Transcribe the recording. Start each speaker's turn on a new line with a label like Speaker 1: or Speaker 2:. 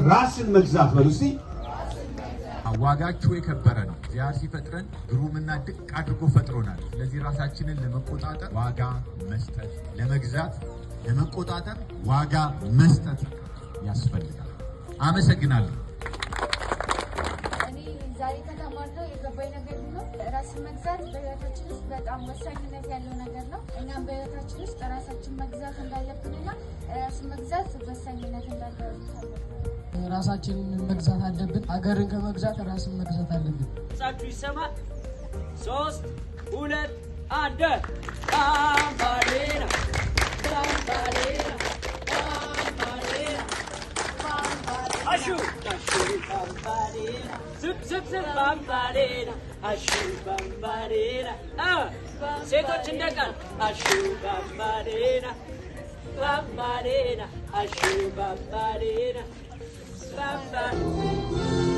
Speaker 1: ራስን መግዛት በሉ እስቲ።
Speaker 2: ዋጋችሁ የከበረ ነው። እግዚአብሔር ሲፈጥረን ግሩምና ድንቅ አድርጎ ፈጥሮናል። ስለዚህ ራሳችንን ለመቆጣጠር ዋጋ መስጠት፣ ለመግዛት፣ ለመቆጣጠር ዋጋ መስጠት ያስፈልጋል። አመሰግናለሁ።
Speaker 3: እኔ ዛሬ ከተማርነው የገባኝ ነገር ቢኖር ራስን መግዛት በህይወታችን ውስጥ በጣም ወሳኝነት ያለው ነገር ነው። እኛም በህይወታችን ውስጥ ራሳችን መግዛት እንዳለብንና ራስን መግዛት ወሳኝነት እንዳለው
Speaker 4: ራሳችንን መግዛት አለብን። ሀገርን ከመግዛት ራስን መግዛት አለብን።
Speaker 5: ድምጻችሁ ይሰማ። 3፣ 2፣ 1። ባምባሌና ባምባሌና ባምባሌና አሹ አሹ ባምባሌና ዝብ ዝብ ዝብ ባምባሌና አሹ ባምባሌና። ሴቶች እንደ ቃል አሹ ባምባሌና ባምባሌና አሹ ባምባሌና ባምባ